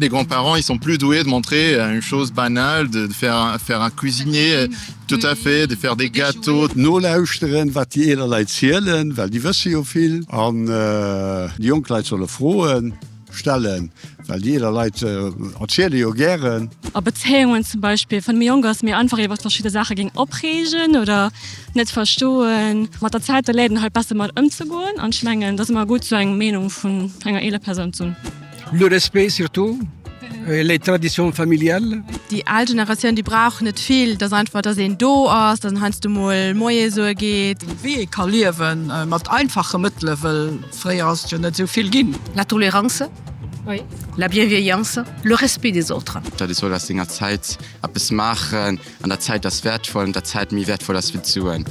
Les grands-parents ils sont plus doués de montrer une chose banale, de faire faire un cuisinier tout à fait, de faire des gâteaux. Nolauschteren, wat déi eeler Leit zielen, well déi wësse jo vill. An déi jonk Leit solle Froen stellen, well déi eeler Leit erziele jo gären. A Bezéiungen zum Beispill, wann ee méi jonk ass, méi einfach iwwer verschidde Saache géing opreegen oder net verstoen. Mat der Zäit, da léiert een halt besser mat ëmzegoen an ech mengen, et ass ëmmer gutt, sou eng Meenung vun enger eeler Persoun ze hunn. Le respect surtout et les traditions familiales. Déi al Generatioun, déi brauch net vill, dass einfach, dass een do ass, dass een heiansdo mol Moie soe geet. Wéi ee ka liewe mat einfache Mëttele, wëll fréier ass et jo net esou vill ginn. La tolérance, la bienveillance, le respect des autres. Dat ee soll aus senger Zäit eppes maachen an der Zäit ass wäertvoll an der Zäit méi wäertvoll ass wéi d'Suen.